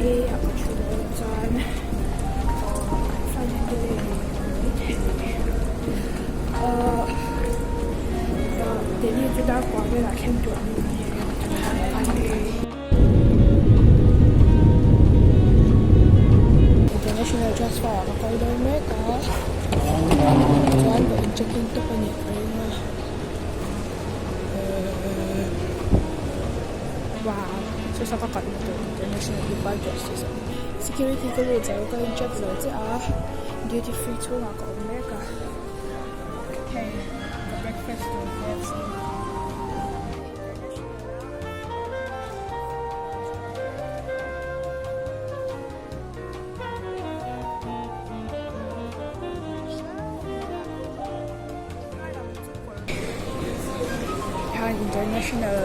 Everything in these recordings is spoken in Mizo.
ah ka thu dawn chuan kan flight hi delay a ni maithei ahh Delhi chu dar kua velah thleng tur ang in kan ni. International transfer ah ka kal dawn mek a chuan ka in check in tawp a nih ka ring a ehh wow saw ka kalna tur international departure security ka lut zo ka in check zo chiah a duty free chhungah ka awm mek a hei ka breakfast tur KFC. Hian international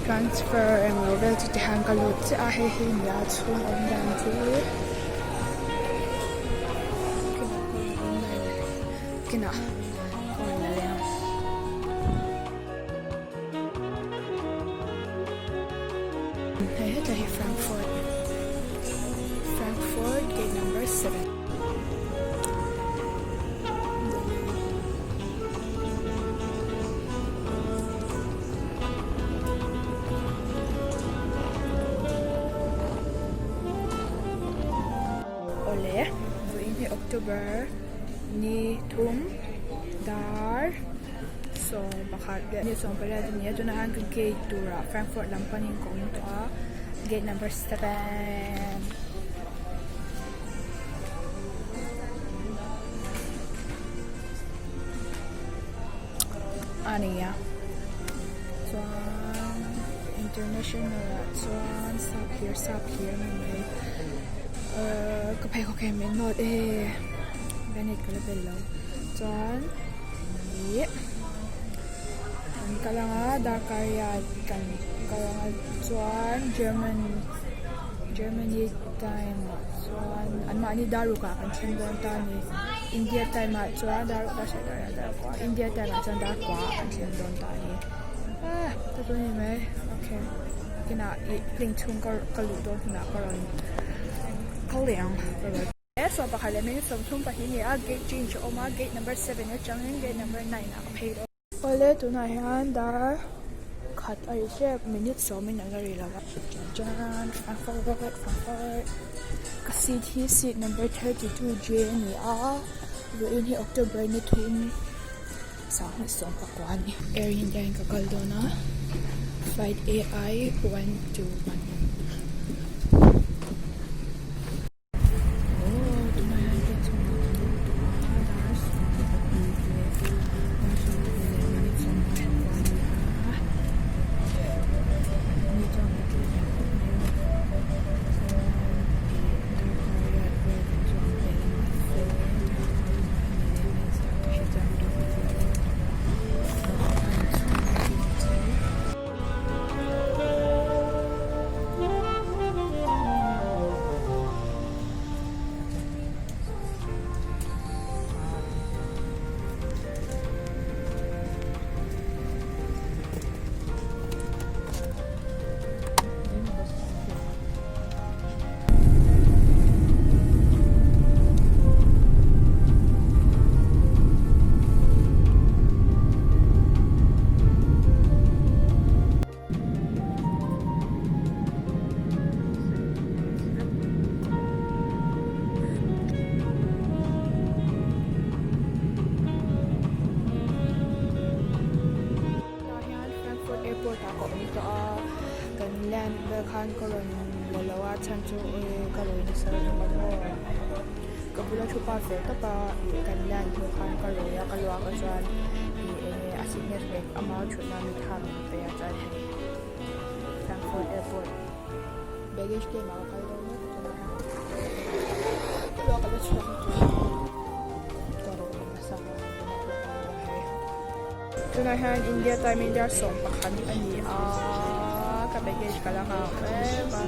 transfer englo vel chu tihian ka lut chiah a hei hi nia chhung awm dan chu kinah ka rawn la leh ang. Hei hetlai hi Frankfurt Frankfurt gate number 7. Awle vawiin hi October ni thum dar. 11 leh ni 18 a ni a tunah hian ka gate turah Frankfurt lam panin ka awm tawh a gate number 7 a ni a chuan international ah chuan sap hlir sap hlir a ni mai ahh ka pheikhawk hi min nawt e bannet ka la bel lo chuan. Ih kan kal ang a darkar riat kan kal ang a chuan German Germany time ah chuan anmahni dar ruk ah kan thleng dawn ta a ni India time ah chuan dar ruk dar sarih dar riat dar kua India time ah chuan dar kua ah kan thleng dawn ta a ni ah ta chu a ni mai okay kinah ih plane chhung ka luh dawn hunah ka rawn kal leh ang. He sawm pakhat leh minute 32 ni a gate change a awm a gate number 7 atangin gate number 9 ah ka phei dawn. Awle tunah hian dar khat a ri hrep minute sawmin a la ri lo a chuan Frankfurt Frankfurt ka seat hi seat number 32 J a ni a vawiin hi October ni thum 2019 a ni. Air India in ka kal dawn a flight AI 121. Tah hian Frankfurt airport ah ka awm tawh a kan land vel khan ka rawn la lo a chhan chu ka rawn nasa lutuk a maw ka bula thu pa fel tak a ih kan land hnu khan ka rawi a ka luak a chuan ih eng nge a sickness bag ama thutna mi tha min pe a chuan hei Frankfurt airport baggage claim ah ka kal dawn mek a tunah hian ka luak a la chhuak lutuk a ka rawi nasa a hei tunah hian India time in dar 11 a ni a ka baggage ka la nghak mek a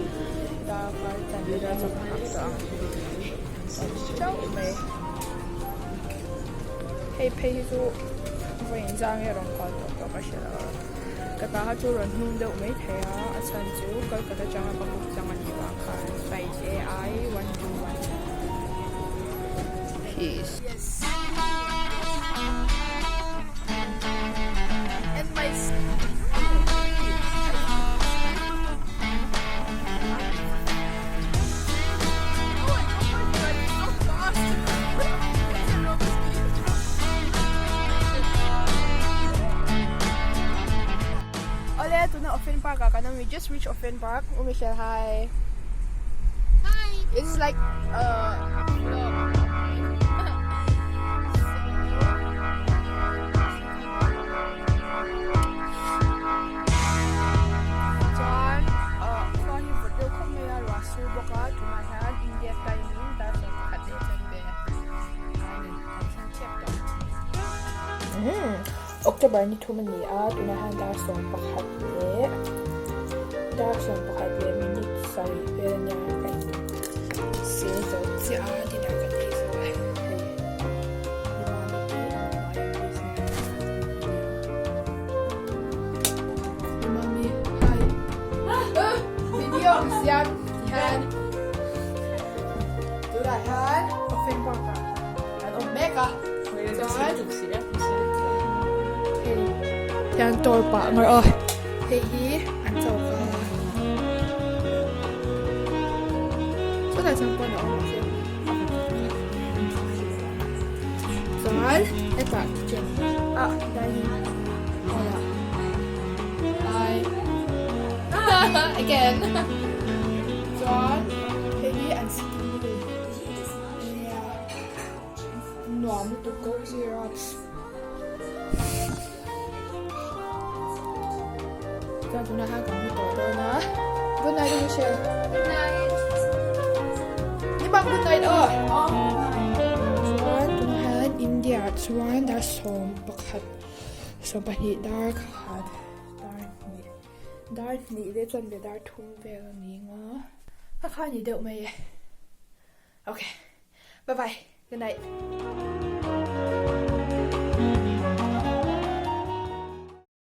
darkar chanve vel chu ka nghak tawh ang chauh mai hei phei hi chu vawiin zang nge rawn kal tawh pawh ka hre lo. Ka ta kha chu rawn hnung deuh mai thei a, a chhan chu Kolkata atanga ka book tlang a nih vang khan size AI 121. Peace. Awle tuna Offen Park ah kan awm we just reach Offen Park U Michelle hi Hi It's like a vlog Chuan khua hi vawt deuh khawp mai a ruah sur bawk a tunah hian India time in dar 11 leh chanve a ni kan thleng tep tawh. October ni thum a ni a tunah hian dar 11 leh dar 11 leh minute sarih vel a nia ka in sil zo chiah a dinner kan ei zo a hei Nimami te Mami hi video siam tihian tunah hian Offen Park ah kan awm mek a chuan hei hian tour pah ngar aw hei hi an choka chutah chuan pawn a awm mahse Chuan hetah kitchen ah dining hall ah hi again chuan hei hi an sitting room ania nuam lutuk cozy rocks chuan tunah hian kan hmu tawh dawn a good night Michelle good night ni bang good night aw chuan tunah hian India ah chuan dar 11 12 dar khat dar hnih dar hnih leh chuan ve dar thum vel a ni ang a a kha ni deuh mai e okay bye bye good night.